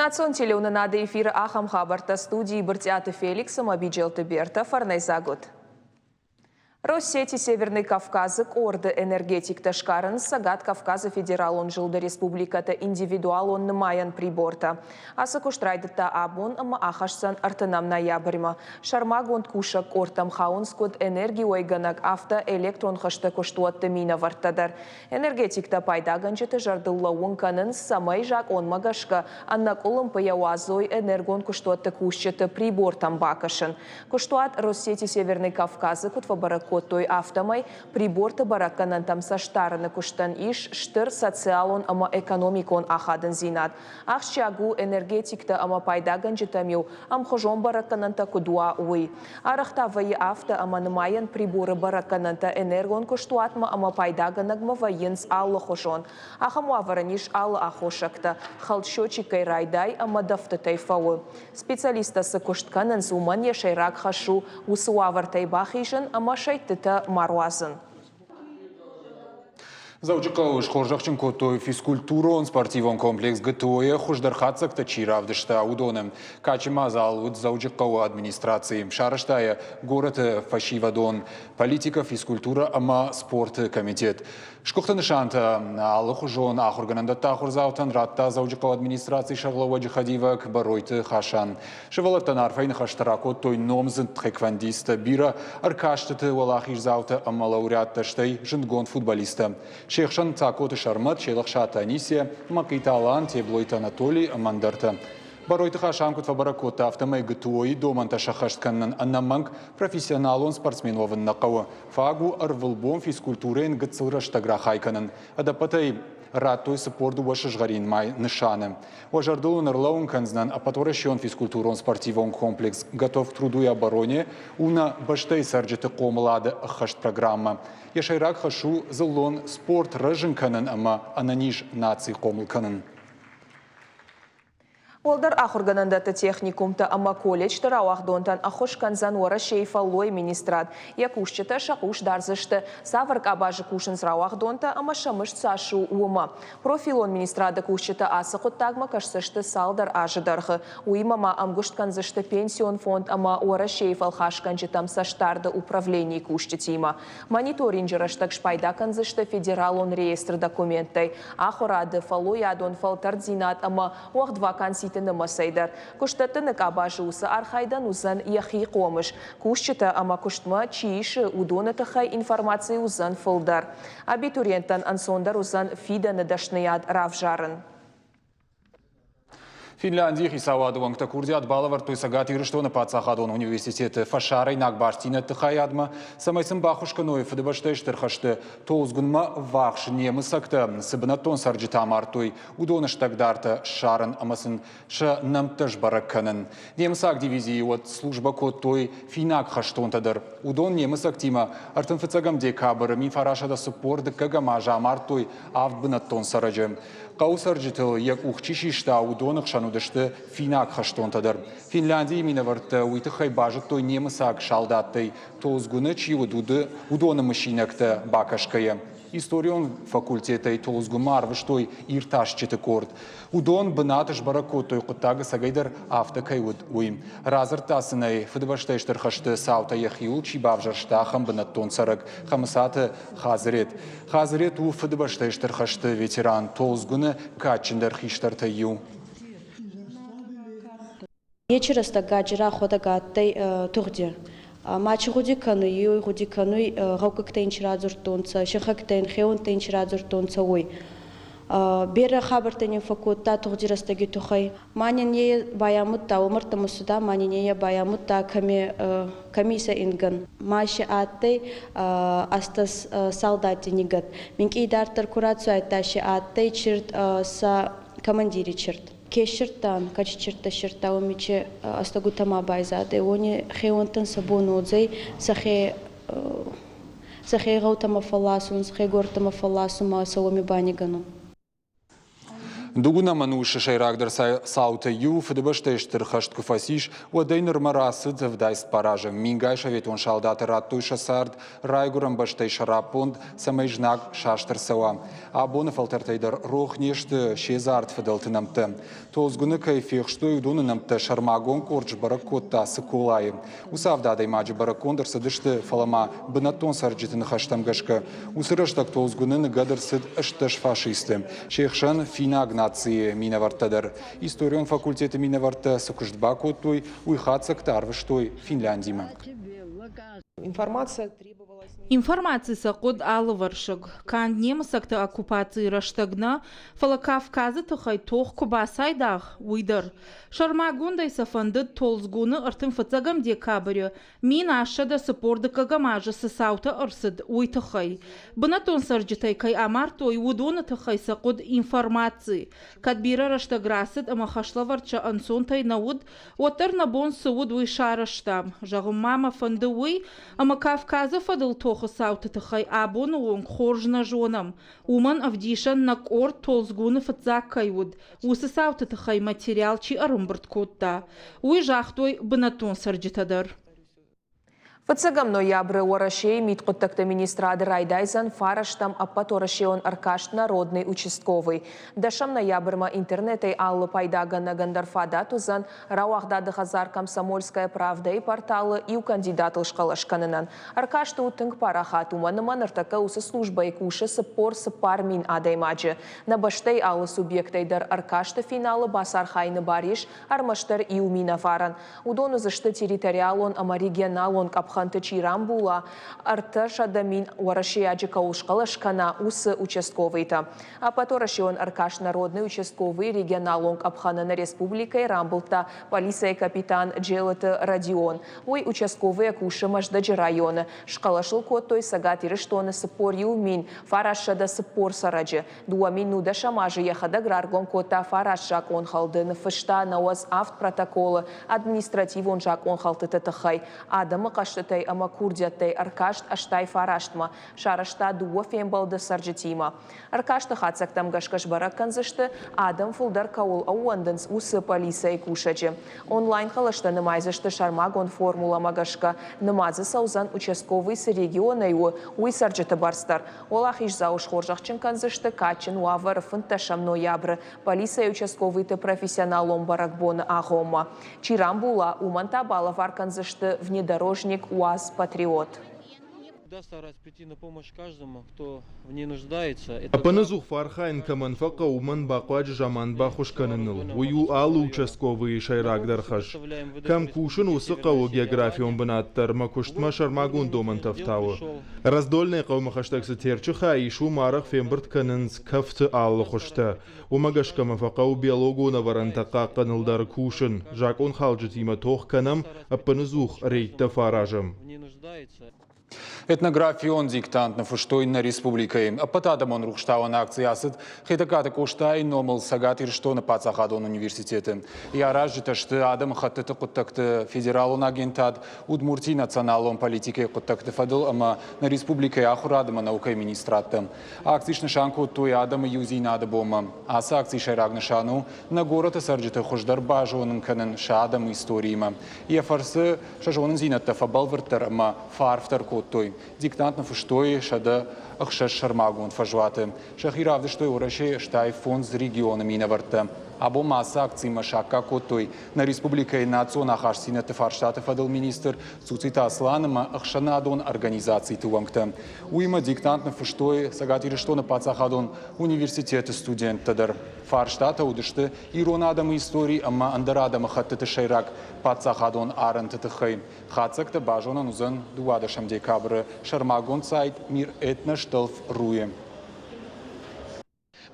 Национ телеуынынады эфиры ахӕм хабӕрттӕ студийы Брытъиаты Феликс ӕмӕ Биджелты Бертӕ фӕрнӕйдзаг уыд. Россети Северный Кавказы къорды энергетиктӕ сгарынц Цӕгат Кавказы федералон зылды республикӕты индивидуалон нымайӕн прибортӕ. Ацы куыст райдыдта абон ӕмӕ ахӕсдзӕн ӕртынӕм ноябрьмӕ. Сӕрмагонд кусӕг къордтӕм хауынц куыд энергиуӕйгӕнӕг, афтӕ электрон хызты куыстуӕтты минӕвӕрттӕ дӕр. Энергетиктӕ пайдагӕнджыты зӕрдыл лӕууын кӕнынц, цӕмӕй закъонмӕ гӕсгӕ ӕнӕкъуылымпыйӕ уадзой энергон куыстуӕтты кусджыты прибортӕм бакӕсын. Куыстуат Россети Северный Кавказ-ы куыд фӕбӕрӕг кодтой, афтӕмӕй приборты бӕрӕггӕнӕнтӕм цӕстдарыны куыстӕн ис стыр социалон ӕмӕ экономикон ахадындзинад. Ахсджиаг у, энергетиктӕ ӕмӕ пайдагӕнджытӕм-иу ӕмхуызон бӕрӕггӕнӕнтӕ куыд уа, уый. Арӕх та вӕййы афтӕ, ӕмӕ нымайӕн приборы бӕрӕггӕнӕнтӕ энергон куыстуатмӕ ӕмӕ пайдагӕнӕгмӕ вӕййынц алыхуызон. Ахӕм уавӕрӕн ис алы аххосӕгтӕ, хӕлд счетчикӕй райдай ӕмӕ дӕфтытӕй фӕуы. Специалисттӕ цы куыст кӕнынц, уымӕн йӕ сӕйраг хӕс у уыцы уавӕртӕй бахизын ӕмӕ сӕйдтытӕ ма руадзын. Дзӕуджыхъӕуы схорзӕхджын кодтой физкультурон-спортивон комплекс ГТО-йы хуыздӕр хатдзӕгтӕ чи равдыста, уыдоны. Кадджын мадзал уыд Дзӕуджыхъӕуы администрацийы. Сарӕзта йӕ горӕты фӕсивӕдон политикӕ, физкультурӕ ӕмӕ спорты комитет. Сгуыхты нысантӕ алыхуызон ахуыргӕнӕндӕтты ахуырдзаутӕн радта Дзӕуджыхъӕуы администрацийы сӕргълӕууӕджы хӕдивӕг Бӕройты Хасан. Сывӕллӕттӕн арфӕйы ныхӕстӕ ракодтой номдзыд тхэквондисттӕ, бирӕ ӕркастыты уӕлахиздзаутӕ ӕмӕ лауреаттӕ, стӕй зындгонд футболисттӕ. Се хсӕн Цакоты Сӕрмӕт, Челӕхсаты Анисия, Мӕхъиты Алан, Теблойты Анатолий ӕмӕ ӕндӕртӕ. Бӕройты Хасан куыд фӕбӕрӕг кодта, афтӕмӕй ГТО-йы домӕнтӕ сӕххӕст кӕнынӕн ӕнӕмӕнг профессионалон спортсмен уӕвын нӕ хъӕуы. Фаг у ӕрвылбон физкультурӕйӕн гыццыл рӕстӕг рахай кӕнын. Ӕдӕппӕтӕй радтой 42 сызгъӕрин мӕй нысаны. Уӕ зӕрдыл уын ӕрлӕууын кӕндзынӕн ӕппӕтуӕрӕсеон физкультурон-спортивон комплекс «Готов к труду и обороне» у нӕ бӕстӕйы цӕрджыты хъомылады ӕххӕст программӕ. Йӕ сӕйраг хӕс у дзыллон спорт рӕзын кӕнын ӕмӕ ӕнӕниз наци хъомыл кӕнын. Уӕлдӕр ахуыргӕнӕндӕтты техникумтӕ ӕмӕ колледжты рауагъдонтӕн ӕххуыс кӕндзӕн Уӕрӕсейы фӕллойы министрад. Йӕ кусджытӕ сӕ хъус дардзысты, цавӕр къабазы кусынц рауагъдонтӕ ӕмӕ сӕ мызд цас у, уымӕ. Профилон министрады кусджытӕ ацы хъуыддагмӕ кӕсдзысты цалдӕр азы дӕргъы. Уыимӕ ма ӕмгуыст кӕндзысты Пенсион фонд ӕмӕ Уӕрӕсейы фӕлхасгӕнджытӕм цӕстдарды управленийы кусджытимӕ. Мониторинджы рӕстӕг спайда кӕндзысты федералон реестры документтӕй, ахуырады, фӕллойадон фӕлтӕрддзинад ӕмӕ уӕгъд ваканситы нымӕцӕй дӕр. Куыстдӕттыны къабазы уыцы архайдӕн уыдзӕн йӕхи хъомыс. Кусджытӕ ӕмӕ куыстмӕ чи исы, уыдоны тыххӕй информаци уыдзӕн фылдӕр. Абитуриенттӕн ӕнцондӕр уыдзӕн фидӕны дӕсныйад равзарын. Финляндийы хицауады уӕнгтӕ курдиат балӕвӕрдтой Цӕгат Ирыстоны паддзахадон университеты фӕсарӕйнаг бастдзинӕдты хайадмӕ, цӕмӕй сын баххуыс кӕной Фыдыбӕстӕйы Стыр хӕсты Толдзгуынмӕ ввахс немыцӕгтӕ цы бынӕттон цӕрджытӕ амардтой, уыдоны стӕгдартӕ ссарын ӕмӕ сын сӕ нӕмттӕ сбӕрӕг кӕнын. Немыцаг дивизийы уӕд службӕ кодтой финаг хӕстонтӕ дӕр. Уыдон немыцӕгтимӕ 35 декабры 1942 азы амардтой авд бынӕттон цӕрӕджы. Хъӕуы цӕрджытыл йӕ къух чи систа, уыдоны хсӕн уыдысты финаг хӕстонтӕ дӕр. Финляндийы минӕвӕрттӕ уый тыххӕй базыдтой немыцаг салдаттӕй, Толдзгуыны чи уыд, уыдоны мысинӕгтӕ бакӕсгӕйӕ. Историон факультетӕй Толдзгуынмӕ арвыстой иртасджыты къорд. Уыдон бынат сбӕрӕг кодтой, хъуыддаг ӕцӕгӕйдӕр афтӕ кӕй уыд, уый. Радзырдта сын ӕй, Фыдыбӕстӕйы Стыр хӕсты цаутӕ йӕхиуыл чи бавзӕрста, ахӕм бынӕттон цӕрӕг Хӕмыцаты Хадзырет. Хадзырет у Фыдыбӕстӕйы Стыр хӕсты ветеран, Толдзгуыны кадджындӕр хистӕртӕй иу. Ечи рӕстӕг Гаджира ӕхуӕдӕг адтӕй тугъди. Ма чи гъуди кӕнуй, е гъуди кӕнуй, гъӕуккӕгтӕ ин чи радзурдтонцӕ, синхӕгтӕ ин, хеуӕнттӕ ин чи радзурдтонцӕ, уой. Берӕ хабӕрттӕ нин фӕккодта тугъди рӕстӕги туххӕй. Ма нин е байамудта, уомӕрдтӕмӕ цуда, ма нин е байамудта, кӕми, кӕми сӕ ингӕн. Ма си адтӕй ӕстӕс салдати нигӕд. Минкъий идарддӕр ку рацуайдта, си адтӕй чирт сӕ командири чирт. Ке ссирдтан, ка чирдта ссирдта, уоми чи ӕстӕгутӕ байзадӕй, уони хеуӕнттӕн сӕ бон уодзӕй сӕхе сӕхе гъӕутӕмӕ фӕлласун, сӕхе горӕттӕмӕ фӕлласун ма сӕ уоми банигӕнун. Дыууынӕм ӕнусы сӕйрагдӕр цаутӕй иу Фыдыбӕстӕйы Стыр хӕст куы фӕцис, уӕдӕй нырмӕ рацыд 74 азы. Мингай советон салдаты радтой сӕ цард райгуырӕн бӕстӕйы сӕраппонд, цӕмӕй знаг саст ӕрцӕуа. Абоны фӕлтӕртӕй дӕр рох не сты се дзард фыдӕлты нӕмттӕ. Толдзгуыны кӕй фехстой, уыдоны нӕмттӕ сӕрмагонд къорд сбӕрӕг кодта Цыколайы. Уыцы авд адӕймаджы бӕрӕггонд ӕрцыдысты, фӕлӕ ма бынӕттон цӕрджыты ныхӕстӕм гӕсгӕ, уыцы рӕстӕг Толдзгуыны ныгӕд ӕрцыд 18 фашисты. Се хсӕн финаг нацийы минӕвӕрттӕ дӕр. Историон факультеты минӕвӕрттӕ цы куыст бакодтой, уый хатдзӕгтӕ арвыстой Финляндимӕ. Информация Информаци сӕ хъуыд алывӕрсыг. Канд немыцӕгты оккупацийы рӕстӕг нӕ, фӕлӕ Кавказы тыххӕй тох куы бацайдагъ, уый дӕр. Сӕрмагондӕй сӕ фӕндыд Толдзгуны 35 декабры 1845 азы цы цаутӕ ӕрцыд, уый тыххӕй. Бынӕттон цӕрджытӕй кӕй амардтой, уыдоны тыххӕй сӕ хъуыд информаци. Кӕд бирӕ рӕстӕг рацыд ӕмӕ хӕслӕвӕрд сӕ ӕнцонтӕй нӕ уыд, уӕддӕр нӕ бон цы уыд, уый сарӕзтам. Зӕгъын ма мӕ фӕнды уый, ӕмӕ Кавказы фӕдыл тохы цауты тыххӕй абоны онг хорз нӕ зонӕм. Уымӕн ӕвдисӕн нӕ къорд Толдзгуны фыццаг кӕй уыд, уыцы цауты тыххӕй материал чи ӕрӕмбырд кодта, уый загътой бынӕттон цӕрджытӕ дӕр. Фыццӕгӕм ноябры Уӕрӕсейы мидхъуыддӕгты министрады райдайдзӕн фарӕстӕм ӕппӕтуӕрӕсеон ӕркаст «Народный участковый». Дӕсӕм ноябрмӕ интернетӕй алы пайдагӕнӕгӕн дӕр фадат уыдзӕн рауагъдады хӕдзар «Комсомольская правда-йы порталы иу кандидатыл схъӕлӕс кӕнынӕн. Ӕркаст у тынг парахат, уымӕн ӕмӕ ныртӕккӕ уыцы службӕйы кусы 44 000 адӕймаджы. Нӕ бӕстӕйы алы субъектӕй дӕр ӕркасты финалы бацархайыны бар ис ӕрмӕстдӕр иу минӕварӕн. Уыдон уыдзысты территориалон ӕмӕ регионалон къӕпхӕнты чи рамбула, 300 000 уӕрӕсейаджы кӕуыл схъӕлӕс кӕна, уыцы участковыйтӕ. Ӕппӕтуӕрӕсеон ӕркаст «Народный участковый» регионалон къӕпхӕны нӕ республикӕйы рамбылдта полицӕйы капитан Джелыты Родион. Уый участковыйӕ кусы Мӕздӕджы районы. Схъӕлӕс ыл кодтой Цӕгат Ирыстоны 41 940 цӕрӕджы. 2019 азы йӕхӕдӕг раргом кодта фараст закъонхӕлды, ныффыста 97 протоколы административон закъонхӕлдтыты тыххӕй. Адӕмы хъӕстытӕй ӕмӕ курдиӕттӕй ӕркаст 89-мӕ, сарӕзта дыууӕ фембӕлды цӕрджытимӕ. Ӕркасты хатдзӕгтӕм гӕсгӕ сбӕрӕг кӕндзысты, адӕм фылдӕр кӕуыл ӕууӕндынц, уыцы полицӕйы кусӕджы. Онлайн-хъӕлӕстӕ нымайдзысты сӕрмагонд формуламӕ гӕсгӕ. Нымад дзы цӕудзӕн, участковый цы регионӕй у, уый цӕрджыты бӕрц дӕр. Уӕлахиздзауы схорзӕхджын кӕндзысты кадджын уавӕры 15 ноябры полицӕйы участковыйты профессионалон бӕрӕгбоны агъоммӕ. Чи рамбула, уымӕн та балӕвар кӕндзысты внедорожник УАЗ «Патриот». Ӕппынӕдзух фӕархайын кӕмӕн фӕхъӕуы, уымӕн бахъуаджы заман баххуыс кӕныныл. Уый у алы участковыйы сӕйрагдӕр хӕс. Кӕм кусын, уыцы хъӕуы географион бынат дӕр мӕ куыстмӕ сӕрмагонд домӕнтӕ ӕфтауы. Раздольнӕйы хъӕумӕ хӕстӕг цы Терчы хай ис, уым арӕх фембырд кӕнынц кӕфты алы хуызтӕ. Уымӕ гӕсгӕ мӕ фӕхъӕуы биологон ӕвӕрӕнтӕ хъахъхъӕныл дӕр кусын. Закъонхалджытимӕ тох кӕнӕм, ӕппынӕдзух рейдтӕ фӕаразӕм. Этнографион диктант ныффыстой нӕ республикӕйы. Ӕппӕтадӕмон рухстауӕн акци ацыд Хетӕгкаты Къостайы номыл Цӕгат Ирыстоны паддзахадон университеты. Йӕ аразджытӕ сты адӕмыхӕттыты хъуыддӕгты федералон агентад, Удмуртийы националон политикӕйы хъуыддӕгты фӕдыл ӕмӕ нӕ республикӕйы ахуырад ӕмӕ наукӕйы министрадтӕ. Акци снысан кодтой адӕмы иудзинады бонмӕ. Ацы акцийы сӕйраг нысан у нӕ горӕты цӕрджыты хуыздӕр базонын кӕнын сӕ адӕмы историимӕ. Йӕ фӕрцы сӕ зонындзинӕдтӕ фӕбӕлвырддӕр ӕмӕ фӕарфдӕр кодтой. Диктант ныффыстой 106 сӕрмагонд фӕзуаты. Сӕхи равдыстой Уӕрӕсейы 85 регионы минӕвӕрттӕ. Абон ма ацы акцимӕ саккаг кодтой нӕ республикӕйы национ ахастдзинӕдты фарстаты фӕдыл министр Цуциты Аслан ӕмӕ ӕхсӕнадон организациты уӕнгтӕ. Уыимӕ диктант ныффыстой Цӕгат Ирыстоны паддзахадон университеты студенттӕ дӕр. Фарстатӕ уыдысты ирон адӕмы истори ӕмӕ ӕндӕр адӕмыхӕттыты сӕйраг паддзахадон арӕнты тыххӕй. Хатдзӕгтӕ базонӕн уыдзӕн 12 декабры сӕрмагонд сайт Мир этноштелф.ру-йы.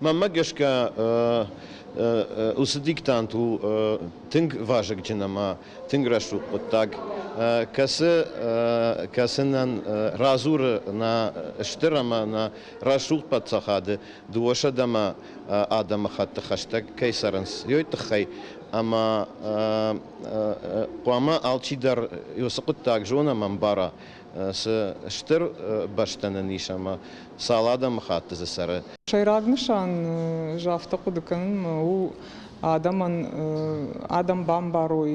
Мӕнмӕ гӕсгӕ, уыцы диктант у тынг вазыгджын ӕмӕ тынг рӕсугъд хъуыддаг, кӕцы, кӕцы нын радзуры нӕ стыр ӕмӕ нӕ рӕсугъд паддзахады дыууӕсӕдӕмӕ адӕмыхатты хӕстӕг кӕй цӕрынц, уый тыххӕй. Ӕмӕ хъуамӕ алчидӕр уыцы хъуыддаг зона ӕмӕ ӕмбара. Цы стыр бӕстӕ нын ис ӕмӕ цал адӕмыхатты дзы цӕры. Сӕйраг нысан ӕз афтӕ хъуыды кӕнын у адӕмӕн адӕм бамбарой,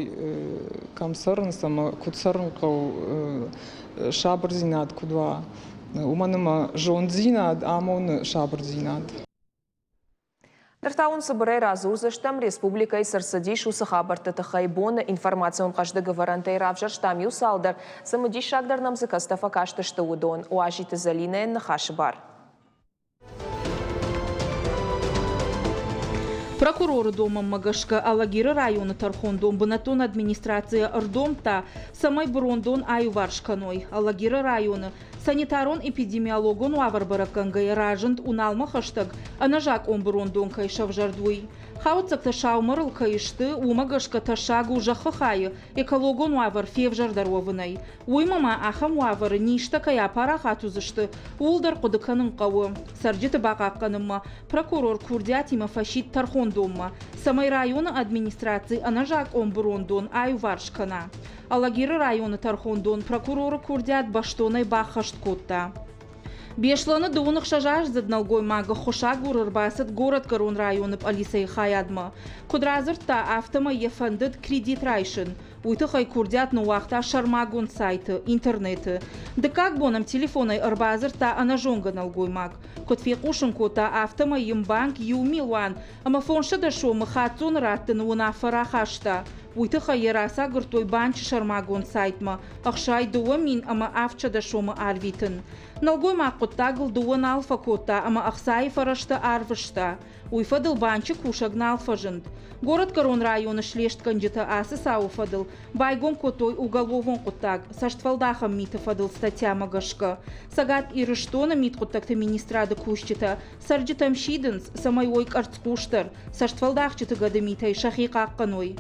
кӕм цӕрынц ӕмӕ куыд цӕрын хъӕуы, сабырдзинад куыд уа. Уымӕн ӕмӕ зонддзинад амоны сабырдзинад. Ныр та уын цыбырӕй радзурдзыстӕм, республикӕйы цы рцыдис, уыцы хабӕртты тыххӕй. Боны информацион хъӕздыг ӕвӕрӕнтӕй равзӕрстам иу цалдӕр, цымыдисагдӕр нӕм дзы кӕцытӕ фӕкастысты, уыдон. Уазиты Зӕлинӕйӕн ныхасы бар. Прокуроры домӕнмӕ гӕсгӕ Алагиры районы тӕрхондон бынӕттон администрацийӕ ӕрдомдта, цӕмӕй бырондон аиуварс кӕной. Алагиры районы Санитарон-эпидемиологон уавӕр бӕрӕггӕнгӕйӕ разынд Уналмӕ хӕстӕг ӕнӕзакъон бырондон кӕй сӕвзӕрд, уый. Хауӕццӕгтӕ саумӕрыл кӕй сты, уымӕ гӕсгӕ тӕссаг у зӕххы хайы экологон уавӕр февзӕрдӕр уӕвынӕй. Уыимӕ ма ахӕм уавӕры низтӕ кӕй апарахат уыдзысты, ууыл дӕр хъуыды кӕнын хъӕуы. Цӕрджыты бахъахъхъӕнынмӕ прокурор курдиатимӕ фӕсидт тӕрхондонмӕ, цӕмӕй районы администраци ӕнӕзакъон бырондон аиуварс кӕна. Алагиры районы тӕрхондон прокуроры курдиат бӕстонӕй баххӕст кодта. Беслӕны дыууын ӕхсӕзаздзыд нӕлгоймагы хуысагур ӕрбацыд горӕтгӕрон районы пъӕлицӕйы хайадмӕ. Куыд радзырдта, афтӕмӕй йӕ фӕндыд кредит райсын. Уый тыххӕй курдиат ныууагъта сӕрмагонд сайты, интернеты. Дыккаг бон ӕм телефонӕй ӕрбадзырдта ӕнӕзонгӕ нӕлгоймаг. Куыд фехъусын кодта, афтӕмӕй йын банк иу милуан ӕмӕ 500 сомы хаццоны раттыны уынаффӕ рахаста. Уый тыххӕй йӕ рацагуырдтой банчы сӕрмагонд сайтмӕ 62 700 сомы арвитын. Нӕлгоймаг хъуыддагыл дыууӕ нал фӕкодта ӕмӕ ӕхцайы фӕрӕзтӕ арвыста. Уый фӕдыл банчы кусӕг нал фӕзынд. Горӕтгӕрон районы слестгӕнджытӕ ацы цауы фӕдыл байгом кодтой уголовон хъуыддаг цӕстфӕлдахӕн миты фӕдыл статьямӕ гӕсгӕ. Цӕгат Ирыстоны мидхъуыддӕгты министрады кусджытӕ Цӕрджытӕм сидынц, цӕмӕй уой къӕрцхъусдӕр, цӕстфӕлдахджыты гӕдымитӕй сӕхи хъахъхъӕной.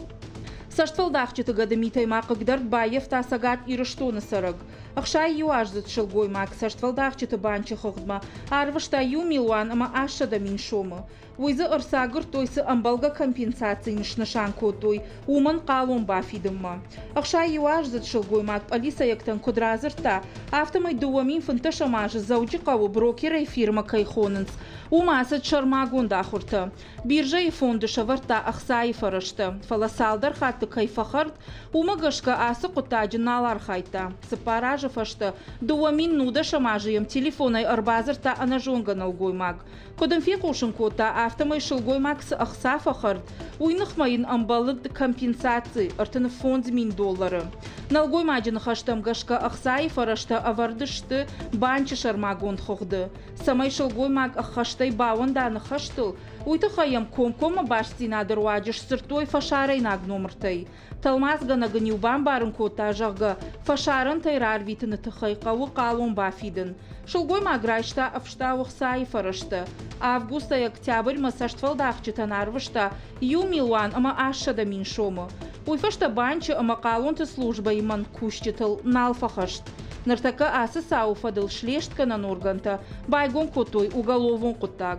Цӕстфӕлдахджыты гӕдымитӕй ма хъыгдӕрд баййӕфта Цӕгат Ирыстоны цӕрӕг. 61-аздзыд сылгоймаг цӕстфӕлдахджыты банчы хыгъдмӕ арвыста иу милуан ӕмӕ 800 000 сомы. Уый дзы ӕрцагуырдтой, цы ӕмбӕлгӕ компенсаци снысан кодтой, уымӕн хъалон бафидынмӕ. 61-аздзыд сылгоймаг пъӕлицӕйӕгтӕн куыд радзырдта, афтӕмӕй 2015 азы Дзӕуджыхъӕуы брокерӕй фирмӕ кӕй хонынц, уым ацыд сӕрмагонд ахуыртӕ. Биржӕйы фонды сӕвӕрдта ӕхцайы фӕрӕзтӕ, фӕлӕ цалдӕр хатты кӕй фӕхӕрд, уымӕ гӕсгӕ ацы хъуыддаджы нал архайдта. Цыппар азы фӕстӕ 2010 азы йӕм телефонӕй ӕрбадзырдта ӕнӕзонгӕ нӕлгоймаг. Куыд ын фехъусын кодта, афтӕмӕй сылгоймаг цы ӕхца фӕхӕрд, уый ныхмӕ йын ӕмбӕлыд компенсаци 35 000 доллары. Нӕлгоймаджы ныхӕстӕм гӕсгӕ ӕхцайы фӕрӕзтӕ ӕвӕрд сты банчы сӕрмагонд хыгъды. Цӕмӕй сылгоймаг ӕххӕстӕй бауӕнда ныхӕстыл, уый тыххӕй йӕм комкоммӕ бастдзинады руаджы сдзырдтой фӕсарӕйнаг номыртӕй. Тӕлмацгӕнӕг ын-иу бамбарын кодта, зӕгъгӕ, фӕсарӕнтӕй рарвитыны тыххӕй хъӕуы хъалон бафидын. Сылгоймаг райста ӕфстау ӕхцайы фӕрӕзтӕ. Августӕй октябрьмӕ цӕстфӕлдахджытӕн арвыста иу милуан ӕмӕ 800 000 сомы. Уый фӕстӕ банчы ӕмӕ хъалонты службӕйы мӕнг кусджытыл нал фӕхӕст. Ныртӕккӕ ацы цауы фӕдыл слестгӕнӕн органтӕ байгом кодтой уголовон хъуыддаг.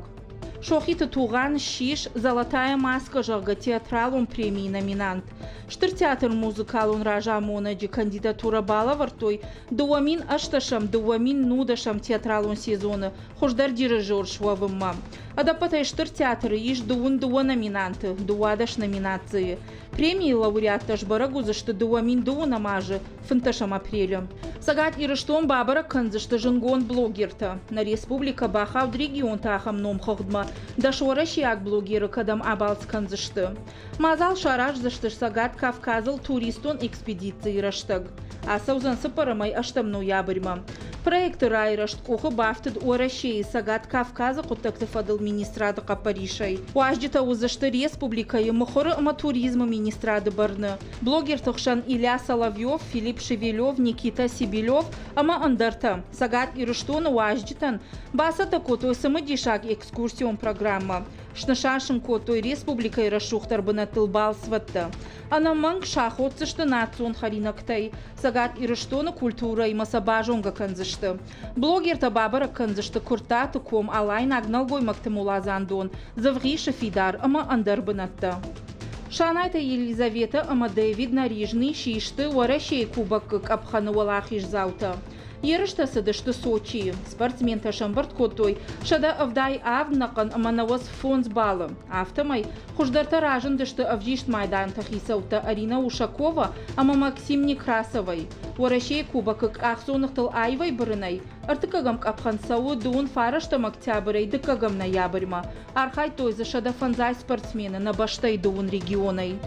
Сохиты Тугъан ссис «Золотая маска», зӕгъгӕ, театралон премийы номинант. Стыр театры музыкалон разамонӕджы кандидатурӕ балӕвӕрдтой 2008 2010 театралон сезоны хуыздӕр дирижер суӕвынмӕ. Ӕдӕппӕтӕй Стыр театры ис дыууын дыууӕ номинанты, 12 номинацийы. Премийы лауреаттӕ сбӕрӕг уыдзысты 2002 азы 15 апрелы. Цӕгат Ирыстон бабӕрӕг кӕндзысты зынгонд блогертӕ. Нӕ республикӕ бахауд регионты ахӕм номхыгъдмӕ, дӕс уӕрӕсейаг блогеры кӕдӕм абалц кӕндзысты. Мадзал сараздзысты Цӕгат Кавказыл туристон экспедицийы рӕстӕг. Ацӕудзӕн цыппӕрӕмӕй ӕстӕм ноябрьмӕ. Проекты райрӕзт къухы бафтыд Уӕрӕсейы Цӕгат Кавказы хъуыддӕгты фӕдыл министрады хъӕппӕрисӕй. Уазджытӕ уыдзысты республикӕйы мыхуыры ӕмӕ туризмы министрады бӕрны. Блогерты хсӕн Илья Соловьев, Филипп Шевелев, Никита Сибилев ӕмӕ ӕндӕртӕ. Цӕгат Ирыстоны уазджытӕн бацӕттӕ кодтой цымыдисаг экскурсион программӕ. Снысан сын кодтой республикӕйы рӕсугъддӕр бынӕттыл балцвӕдтӕ. Ӕнӕмӕнг саходдзысты национ хӕринӕгтӕй, Цӕгат Ирыстоны культурӕимӕ сӕ базонгӕ кӕндзысты. Блогертӕ бабӕрӕг кӕндзысты Куырттаты ком, Алайнаг нӕлгоймӕгты моладзандон, Дзывгъисы фидар ӕмӕ ӕндӕр бынӕттӕ. Шанайты Елизаветӕ ӕмӕ Дэвид Нарижный систы Уӕрӕсейы Кубокы къӕпхӕны уӕлахиздзаутӕ. Ерыстӕ цыдысты Сочийы. Спортсментӕ сӕмбырд кодтой 177 нӕхъӕн ӕмӕ 95 баллы. Афтӕмӕй хуыздӕртӕ разындысты ӕвзист майданты хицӕуттӕ Арина Ушакова ӕмӕ Максим Некрасовӕй. Уӕрӕсейы Кубокы къахдзоныгътыл аивӕй бырынӕй ӕртыккӕгӕм къӕпхӕн цӕуы дыууын фарӕстӕм октябрӕй дыккӕгӕм ноябрьмӕ. Архайдтой дзы 150 спортсмены нӕ бӕстӕйы дыууын регионӕй.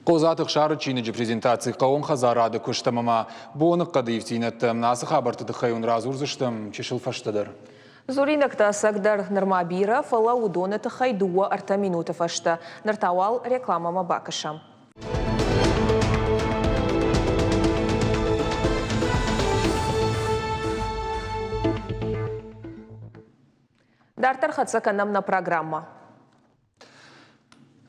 Хъодзаты Ӕхсары чиныджы презентаци хъӕуон хӕдзарады куыст ӕмӕ ма боныхъӕды ивддзинӕдтӕ ацы хабӕртты тыххӕй уын радзурдзыстӕм чысыл фӕстӕдӕр. Дзуринӕгтӕ ӕцӕгдӕр нырма бирӕ, фӕлӕ уыдоны тыххӕй дыууӕ-ӕртӕ минуты фӕстӕ. Ныр та уал рекламӕмӕ бакӕсӕм. Дарддӕр хӕццӕ кӕнӕм нӕ программӕ.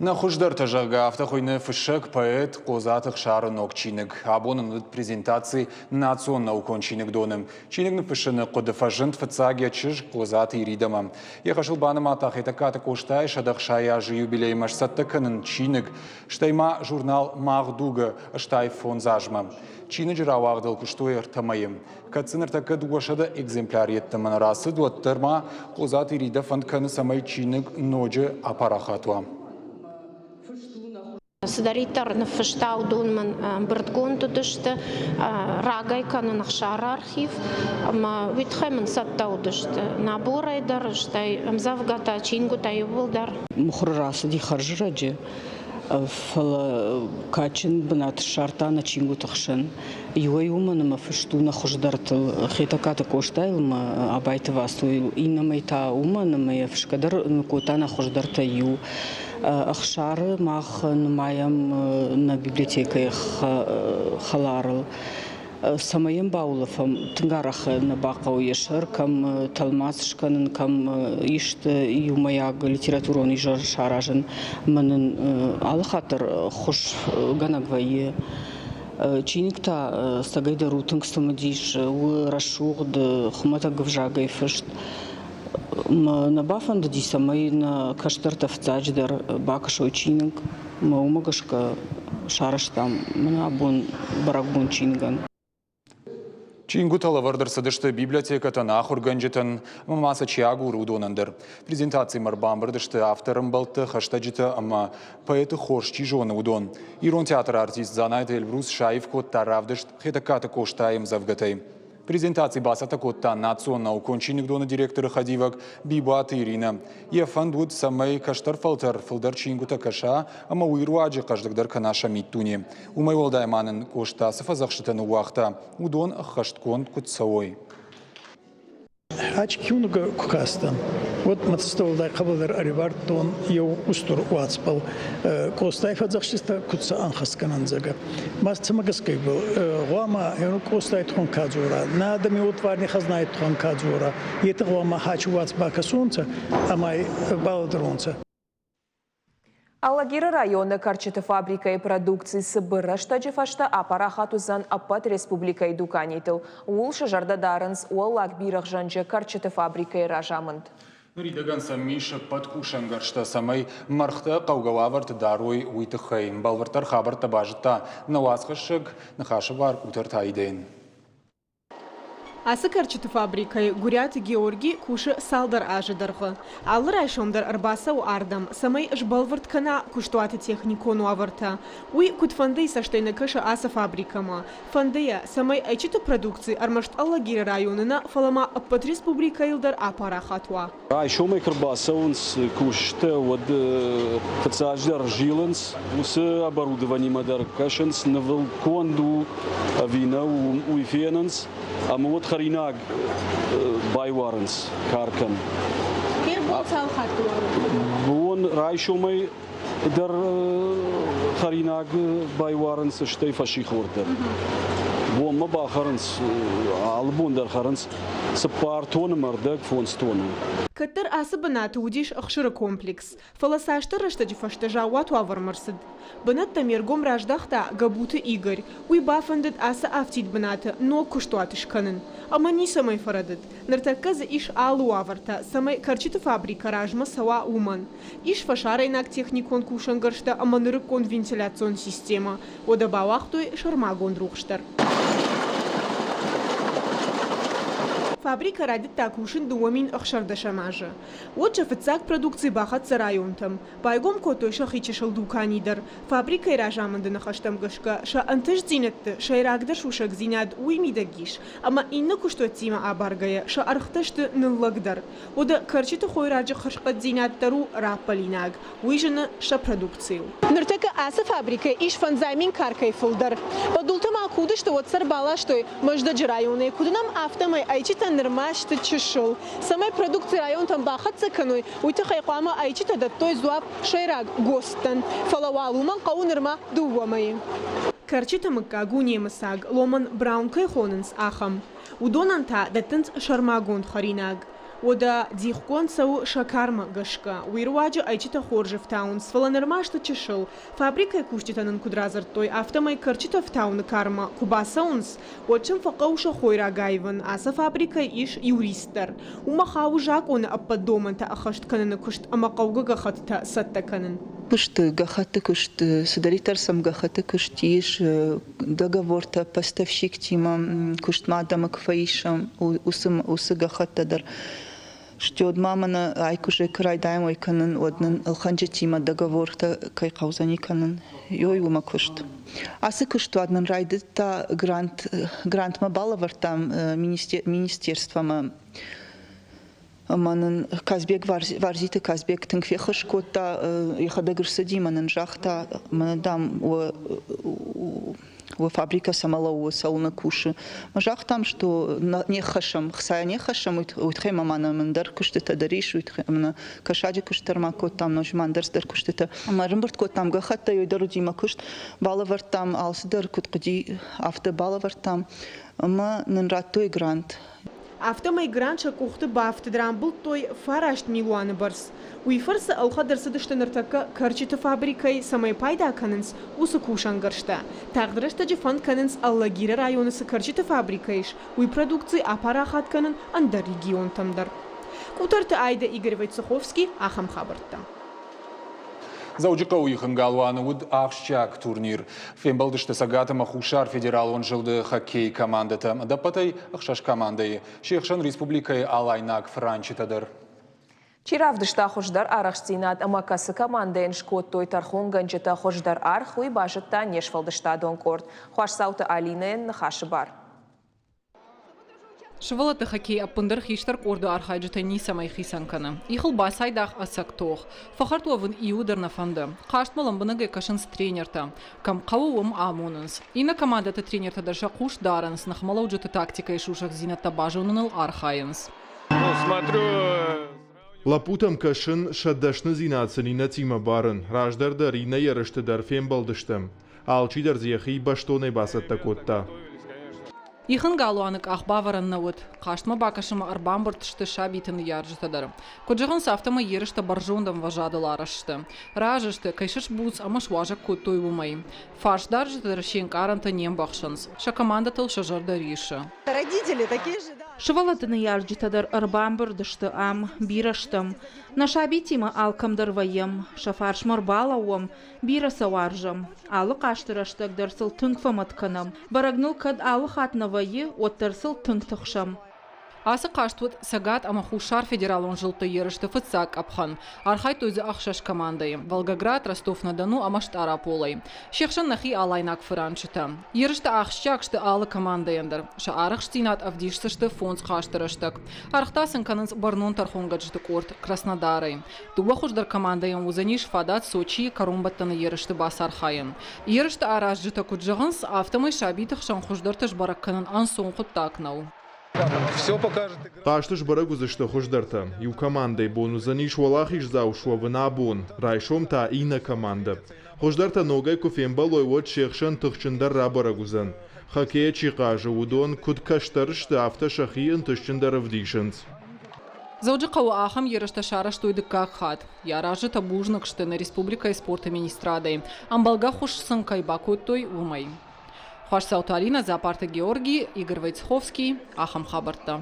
Нӕ хуыздӕртӕ, зӕгъгӕ, афтӕ хуыйны фыссӕг, поэт Хъодзаты Ӕхсары ног чиныг. Абон ын уыд презентаци национ наукон чиныгдоны. Чиныг ныффыссыны хъуыды фӕзынд фыццаг йӕ чызг Хъодзаты Иридӕмӕ. Йӕ хӕсыл банымадта Хетӕгкаты Къостайы 160 азы юбилеймӕ сцӕттӕ кӕнын чиныг, стӕй ма журнал «Мах дуг»-ы 85 азмӕ. Чиныджы рауагъдыл куыстой ӕртӕ мӕйы. Кӕд дзы ныртӕккӕ 200 экземпляр йеддӕмӕ нӕ рацыд, уӕддӕр ма Хъодзаты Иридӕ фӕнд кӕны, цӕмӕй чиныг ноджы апарахат уа. Цыдӕриддӕр ныффыста, уыдон мын ӕмбырдгонд уыдысты. Рагӕй кӕнын Ӕхсары архив ӕмӕ уый тыххӕй мын цӕттӕ уыдысты наборӕй дӕр, стӕй ӕмдзӕвгӕтӕ, чингуытӕ иууылдӕр. Мыхуыры рацыди хӕрзрӕджы, фӕлӕ кадджын бынат ссардта нӕ чингуыты хсӕн. Иуӕй уымӕн ӕмӕ фыст у нӕ хуыздӕртыл Хетӕгкаты Къостайыл ӕмӕ Абайты Васойыл, иннӕмӕй та уымӕн ӕмӕ йӕ фысгӕ дӕр кодта нӕ хуыздӕртӕй иу. Ӕхсары мах нымайӕм нӕ библиотекӕйы хӕларыл. Цӕмӕй йӕм баулӕфӕм, тынг арӕх нӕ бахъӕуы йӕ сӕр, кӕм тӕлмац скӕнын, кӕм исты иумӕйаг литературон изӕр саразын. Мӕ нын алы хатт дӕр ӕххуысгӕнӕг вӕййы. Чиныг та цӕгӕйдӕр у тынг цымыдис, у рӕсугъд, хуымӕтӕг ӕвзагӕй фыст. Нӕ бафӕндыди, цӕмӕй нӕ кӕстӕртӕ фыццаджыдӕр бакӕсой чиныг. Мӕ уымӕ гӕсгӕ сарӕзтам мӕнӕ абон бӕрӕгбон чиныгӕн. Чингуытӕ лӕвӕрд ӕрцыдысты библиотекӕтӕн, ахуыргӕнджытӕн ӕмӕ ма сӕ чи агуры, уыдонӕн дӕр. Презентацимӕ ӕрбамбырд сты авторы ӕмбӕлттӕ, хӕстӕджытӕ ӕмӕ поэты хорз чи зоны, уыдон. Ирон театры артист Дзанайты Эльбрус саив кодта равдыст Хетӕгкаты Къостайы ӕмдзӕвгӕтӕй. Презентаци бацӕттӕ кодта национ наукон чиныгдоны директоры хӕдивӕг Бибуаты Иринӕ. Йӕ фӕнд уыд, цӕмӕй кӕстӕр фӕлтӕр фылдӕр чингуытӕ кӕса ӕмӕ уый руаджы хъӕздыгдӕр кӕна сӕ миддуне. Уымӕй уӕлдай ма нын Къоста цы фӕдзӕхстытӕ ныууагъта, уыдон ӕххӕстгонд куыд цӕуой. Ачи киунугӕ ку кастӕн, уӕд мӕ цӕстӕ уӕлдай хъӕбӕлдӕр ӕривардтон еу устур уацбӕл. Къостай фӕдзӕхститӕ куд сӕ ӕнхӕст кӕнӕн, зӕгъгӕ. Ма цӕмӕ гӕсгӕ ибӕл гъуама Къостай туххӕн ка дзора, нӕ адӕми уодварни хӕзнай туххӕн ка дзора, етӕ гъуама хачи уац бакӕсонцӕ ӕма балӕдӕронцӕ. Алагиры районы кӕрчыты фабрикӕйы продукци цыбыр рӕстӕджы фӕстӕ апарахат уыдзӕн ӕппӕт республикӕйы дуканитыл. Ууыл сӕ зӕрдӕ дарынц Уӕллаг Бирӕгъзӕнджы кӕрчыты фабрикӕйы разамынд. Ныридӕгӕн сӕм ис ӕппӕт кусӕнгӕрзтӕ, цӕмӕй мӕргътӕ хъӕугӕ уавӕрты дарой, уый тыххӕй. Бӕлвырддӕр хабӕрттӕ базыдта нӕ уацхӕссӕг Ныхасы бар Къутӕрты Аидӕйӕн. Ацы кӕрчыты фабрикӕйы Гуыриаты Георги кусы цалдӕр азы дӕргъы. Алы райсом дӕр ӕрбацӕуы ардӕм, цӕмӕй сбӕлвырд кӕна куыстуаты техникон уавӕртӕ. Уый куыдфӕндыйы цӕстӕй нӕ кӕсы ацы фабрикӕмӕ. Фӕнды йӕ, цӕмӕй ӕйчыты продукци ӕрмӕст Алагиры районы нӕ, фӕлӕ ма ӕппӕт республикӕйыл дӕр апарахат уа. Райсомӕй куы рбацӕуынц кусджытӕ, уӕд фыццаджыдӕр зилынц уыцы оборудованимӕ дӕр кӕсынц, нывыл конд у ӕви нӕ, уый фенынц ӕмӕ уӕд хӕринаг байуарынц каркӕн. Бон цал хатты уарут? Бон райсомӕй дӕр хӕринаг байуарынц, стӕй фӕссихор дӕр. Бонмӕ бахӕрынц, алы бон дӕр хӕрынц цыппар тоны мӕ ӕрдӕг, фондз тоны. Кӕддӕр ацы бынаты уыдис ӕхсыры комплекс, фӕлӕ цасдӕр рӕстӕджы фӕстӕ заууат уавӕрмӕ рцыд. Бынӕттӕм йе ргом раздӕхта Гӕбуты Игорь. Уый бафӕндыд ацы афтид бынаты ног куыстуат скӕнын. Ӕмӕ ницӕмӕй фӕрӕдыд. Ныртӕккӕ дзы ис алы уавӕртӕ, цӕмӕй кӕрчыты фабрикӕ размӕ цӕуа, уымӕн. Ис фӕсарӕйнаг техникон кусӕнгӕрзтӕ ӕмӕ нырыккон вентиляцион системӕ. Уӕдӕ бауагътой сӕрмагонд рухс дӕр. Фабрикӕ райдыдта кусын 2016 азы. Уӕд сӕ фыццаг продукци бахӕццӕ районтӕм. Байгом кодтой сӕхи чысыл дукани дӕр. Фабрикӕйы разамынды ныхӕстӕм гӕсгӕ, сӕ ӕнтыстдзинӕдты сӕйрагдӕр сусӕгдзинад уый мидӕг ис, ӕмӕ иннӕ куыстуӕттимӕ абаргӕйӕ сӕ ӕргътӕ сты ныллӕгдӕр. Уӕдӕ кӕрчыты хойраджы хӕрзхъӕддзинад дӕр у раппӕлинаг, уый зыны сӕ продукцийыл. Ныртӕккӕ ацы фабрикӕйы ис фӕндзай мин каркӕй фылдӕр. Бӕдултӕ ма куы уыдысты, уӕд сӕ ӕрбаластой Мӕздӕджы районӕй. Куыд уынӕм, афтӕмӕй ӕйчытӕ нырма сты чысыл. Цӕмӕй продукци районтӕм бахӕццӕ кӕной, уый тыххӕй хъуамӕ ӕйчытӕ дӕттой дзуапп сӕйраг ГОСТ-тӕн. Фӕлӕ уал уымӕн хъӕуы нырма дыууӕ мӕйы. Кӕрчыты мыггаг у немыцаг, Ломан Браун кӕй хонынц, ахӕм. Уыдонӕн та дӕттынц сӕрмагонд хӕринаг. Уӕдӕ дихгонд цӕуы сӕкӕрмӕ гӕсгӕ. Уый руаджы ӕйчытӕ хорз ӕфтауынц, фӕлӕ нырма сты чысыл. Фабрикӕйы кусджытӕ нын куыд радзырдтой, афтӕмӕй кӕрчытӕ фтауыны кармӕ куы бацӕуынц, уӕд сын фӕхъӕуы сӕ хойраг аивын. Ацы фабрикӕйы ис юрист дӕр. Уымӕ хауы закъоны ӕппӕт домӕнтӕ ӕххӕст кӕныны куыст ӕмӕ хъӕугӕ гӕххӕттытӕ цӕттӕ кӕнын. Куысты, гӕххӕтты куыст, цыдӕриддӕр сӕм гӕххӕтты куыст ис, договортӕ поставщиктимӕ куыстмӕ адӕмы куы фӕисӕм, уыцы гӕххӕттӕ дӕр. Стӕй ма мӕнӕ ай куы куы райдайӕм уӕй кӕнын, уӕд нын ӕлхӕнджытимӕ договортӕ кӕй хъӕудзӕни кӕнын, ёй уымӕ куыст. Ацы куыстуат нын райдыдта грант, грантмӕ балӕвӕрдтам министерствомӕ ӕмӕ нын Казбек Варзиты Казбек тынг феххуыс кодта, йӕхӕдӕг ӕрцыди ӕмӕ нын загъта, мӕнӕ, дам, уӕ фабрикӕ цӕмӕ лӕууы, цӕуылнӕ кусы. Мӕ загътам, что не ххӕссӕм, хцайӕ не ххӕссӕм, уый тыххӕй ма нӕм ӕндӕр куыстытӕ дӕр ис, уый тыххӕй ӕмӕ кӕсаджы куыст дӕр ма кодтам, ноджы ма ӕндӕр цыдӕр куыстытӕ. Ӕмӕ ӕрӕмбырд кодтам гӕххӕттӕ, уый дӕр уыди мӕ куыст, балӕвӕрдтам алцыдӕр, куыд хъуыди, афтӕ балӕвӕрдтам ӕмӕ нын радтой грант. Афтӕмӕй грант сӕ къухты бафтыд, рамбылдтой фараст милуаны бӕрц. Уый фӕрцы ӕлхӕд ӕрцыдысты ныртӕккӕ кӕрчыты фабрикӕйы цӕмӕй пайда кӕнынц, уыцы кусӕнгӕрзтӕ. Тагъд рӕстӕджы фӕнд кӕнынц Алагиры районы цы кӕрчыты фабрикӕ ис, уый продукци апарахат кӕнын ӕндӕр регионтӕм дӕр. Къутӕрты Айдӕ, Игорь Войцеховский, ахӕм хабӕрттӕ. Дзӕуджыхъӕуы ихын галуаны уыд ахсджиаг турнир. Фембӕлдысты Цӕгат ӕмӕ Хуссар федералон зылды хоккейы командӕтӕ. Ӕдӕппӕтӕй ӕхсӕз командӕйы. Се хсӕн республикӕйы алайнаг франчытӕ дӕр. Чи равдыста хуыздӕр арӕхстдзинад ӕмӕ кӕцы командӕйӕн скодтой тӕрхонгӕнджытӕ хуыздӕр аргъ, уый базыдта не сфӕлдыстадон къорд. Хуасдзауты Алинӕйӕн ныхасы бар. Сывӕллӕтты хоккей ӕппындӕр хистӕр къорды архайджытӕй ницӕмӕй хицӕн кӕны. Ихыл бацайдагъ ӕцӕг тох. Фӕхӕрд уӕвын иуы дӕр нӕ фӕнды. Хъазтмӕ лӕмбынӕгӕй кӕсынц тренертӕ. Кӕм хъӕуы, уым амонынц. Иннӕ командӕты тренертӕ дӕр сӕ хъус дарынц, ныхмӕлӕуджыты тактикӕйы сусӕгдзинӕдтӕ базоныныл архайынц. Лӕппутӕм кӕсын, сӕ дӕсныдзинад сын иннӕтимӕ барын. Раздӕр дӕр иннӕ ерысты дӕр фембӕлдыстӕм. Алчидӕр дзы йӕхи бӕстонӕй бацӕттӕ кодта. Ихын галуаны къах бавӕрӕн нӕ уыд. Хъазтмӕ бакӕсынмӕ ӕрбамбырд сты сабиты ныййарджытӕ дӕр. Куыд зӕгъынц, афтӕмӕй ерыстӕ бӕрзонд ӕмвӕзадыл арӕзт сты. Разы сты, кӕй сбуц ӕмӕ суазӕг кодтой, уымӕй. Фарсдарджытӕ дӕр се нкъарӕнтӕ не мбӕхсынц, сӕ командӕтыл сӕ зӕрдӕ риссы. Сывӕллӕтты ныййарджытӕ дӕр ӕрбамбырд сты ам, бирӕ стӕм. Нӕ сабитимӕ алкӕмдӕр вӕййӕм, сӕ фарсмӕ ӕрбалӕууӕм, Бирӕ сӕ уарзӕм. Алы хъазты рӕстӕг дӕр сыл тынг фӕмӕт кӕнӕм. Бӕрӕг ныл кӕд алы хатт нӕ вӕййы, уӕддӕр сыл тынг тыхсӕм. Ацы хъазт уыд Цӕгат ӕмӕ Хуссар федералон зылдты ерысты фыццаг къӕпхӕн. Архайдтой дзы ӕхсӕз командӕйы – Волгоград, Ростов-на-Дону ӕмӕ Стъараполӕй. Се хсӕн нӕхи алайнаг фыранчытӕ. Ерыстӕ ахсджиаг сты алы командӕйӕн дӕр. Сӕ арӕхстдзинад ӕвдисдзысты фондз хъазты рӕстӕг. Аргъ та сын кӕнынц бӕрнон тӕрхонгӕнджыты къорд Краснодарӕй. Дыууӕ хуыздӕр командӕйӕн уыдзӕнис фадат Сочийы кӕронбӕттӕны ерысты бацархайын. Ерысты аразджытӕ куыд зӕгъынц, афтӕмӕй сабиты хсӕн хуыздӕртӕ сбӕрӕг кӕнын ӕнцон хъуыддаг нӕу. Хъазты сбӕрӕг уыдзысты хуыздӕртӕ. Иу командӕйы бон уыдзӕнис уӕлахиздзау суӕвын абон, райсом та иннӕ командӕ. Хуыздӕртӕ ногӕй куы фембӕлой, уӕд се хсӕн тыхджындӕр рабӕрӕг уыдзӕн. Хоккейӕ чи хъазы, уыдон куыд кӕстӕр сты, афтӕ сӕхи ӕнтыстджындӕр ӕвдисынц. Дзӕуджыхъӕуы ахӕм ерыстӕ сарӕзтой дыккаг хатт. Йӕ аразджытӕ бузныг сты нӕ республикӕйы спорты министрадӕй, ӕмбӕлгӕ хуыз сын кӕй бакодтой, уымӕй. Хуасдзауты Алинӕ, Дзапарты Георги, Игорь Войцеховский. Ахӕм хабӕрттӕ.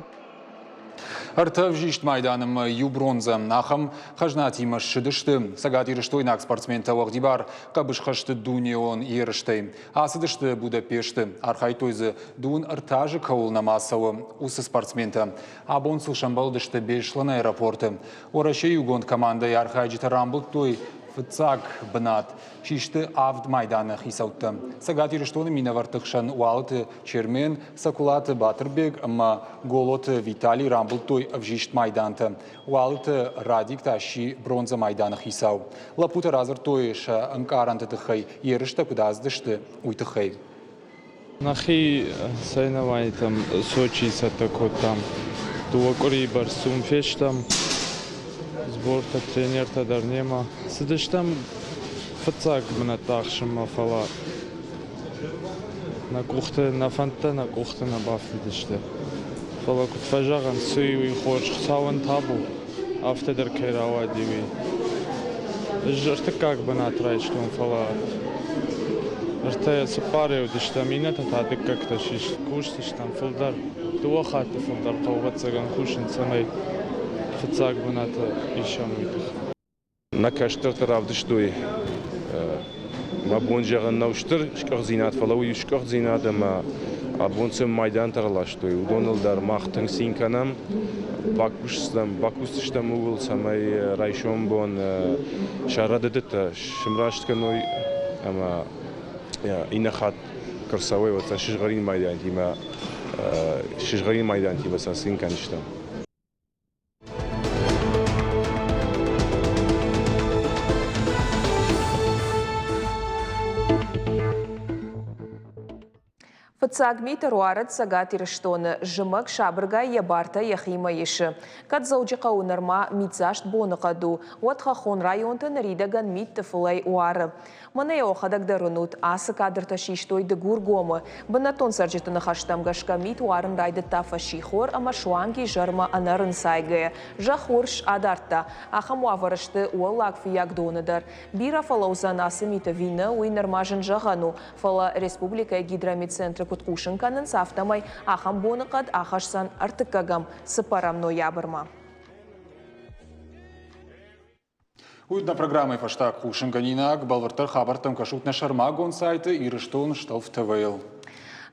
Ӕртӕ ӕвзист майданы ӕмӕ иу бронзӕ. Ахӕм хӕзнатимӕ ссыдысты цӕгатирыстойнаг спортсментӕ уӕгъдибар хъӕбысхӕсты дунеон ерыстӕй. Ацыдысты Будапешты. Архайдтой дзы, дыууын ӕртӕ азы кӕуыл нӕма цӕуы, уыцы спортсментӕ. Абон сыл сӕмбӕлдысты Беслӕны аэропорты. Уӕрӕсейы иугонд командӕйы архайджытӕ рамбылдтой фыццаг бынат. Систы авд майданы хицӕуттӕ. Цӕгат Ирыстоны минӕвӕртты хсӕн Уалыты Чермен, Цӕкуылаты Батырбег ӕмӕ Голоты Виталий рамбылдтой ӕвзист майдантӕ. Уалыты Радик та сси бронзӕ майданы хицау. Лӕппутӕ радзырдтой сӕ ӕнкъарӕнты тыххӕй, ерыстӕ куыд ацыдысты, уый тыххӕй. Нӕхи соревнованитӕм Сочийы цӕттӕ кодтам. Дыууӕ къуырийы бӕрц уым фестӕм. Сбортӕ, тренертӕ дӕр немӕ. Цыдыстӕм фыццаг бынӕттӕ ахсынмӕ, фӕлӕ нӕ къухты, нӕ фӕндтӕ нӕ къухты нӕ бафтыдысты. Фӕлӕ куыд фӕзӕгъынц, уый уый хорз, Хуыцауӕн табу, афтӕ дӕр кӕй рауади, уый. Ӕз ӕртыккаг бынат райстон, фӕлӕ ӕртӕ цыппарӕй уыдыстӕм, иннӕтӕ та дыккӕгтӕ систы. Кусдзыстӕм фылдӕр, дыууӕ хатты фылдӕр хъӕуы, ӕвӕццӕгӕн, кусын, цӕмӕй фыццаг бынаты исӕм, уый тыххӕй. Нӕ кӕстӕртӕ равдыстой, мӕ бон зӕгъын нӕу стыр скъуыхдзинад, фӕлӕ уый скъуыхдзинад ӕмӕ абон цы майдантӕ раластой, уыдоныл дӕр мах тынг цин кӕнӕм. Бакусдзыстӕм ууыл, цӕмӕй райсом бон сӕ рӕдыдтӕ сымраст кӕной ӕмӕ иннӕ хатт куы рцӕуой, уӕд сӕ сызгъӕрин майдантимӕ сӕ цин кӕндзыстӕм. Фыццаг мит ӕруарыд Цӕгат Ирыстоны. Зымӕг сабыргай йӕ бартӕ йӕхимӕ исы. Кӕд Дзӕуджыхъӕуы нырма митдзаст боныхъӕд у, уӕд хӕххон районты ныридӕгӕн мит тъыфылӕй уары. Мӕнӕ йӕ уӕхӕдӕг дӕр уынут, ацы кадртӕ систой Дыгургомы. Бынӕттон цӕрджыты ныхӕстӕм гӕсгӕ мит уарын райдыдта фӕссихор ӕмӕ суанг изӕрмӕ ӕнӕрынцайгӕйӕ. Зӕхх урс адардта. Ахӕм уавӕры сты Уӕллаг Фыййагдоны дӕр. Бирӕ фӕлӕудзӕн ацы мит ӕви нӕ, уый нырма зын зӕгъӕн у, фӕлӕ республикӕйы гидрометцентры куыд хъусын кӕнынц, афтӕмӕй ахӕм боныхъӕд ахӕсдзӕн ӕртыккӕгӕм, цыппӕрӕм ноябрмӕ. Уый нӕ программӕйы фӕстаг хъусынгӕнинаг. Бӕлвырддӕр хабӕрттӕм кӕсут нӕ сӕрмагонд сайты Ирыстон Стълф ТВ-йыл.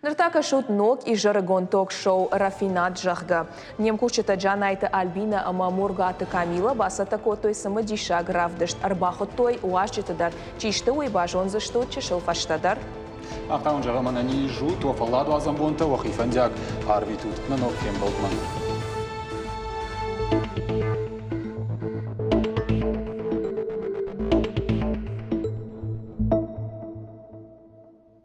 Ныр та кӕсут ног изӕрыгон ток-шоу «Рафинад», зӕгъгӕ. Не мкусджытӕ Джанайты Альбинӕ ӕмӕ Моргуаты Камила бацӕттӕ кодтой цымыдисаг равдыст. Ӕрбахуыдтой уазджыты дӕр. Чи сты, уый базондзыстут чысыл фӕстӕдӕр. Мах та уын зӕгъӕм ӕнӕниз ут, уӕ фӕлладуадзӕн бонтӕ уӕхи фӕндиаг арвитут нӕ ног фембӕлдмӕ.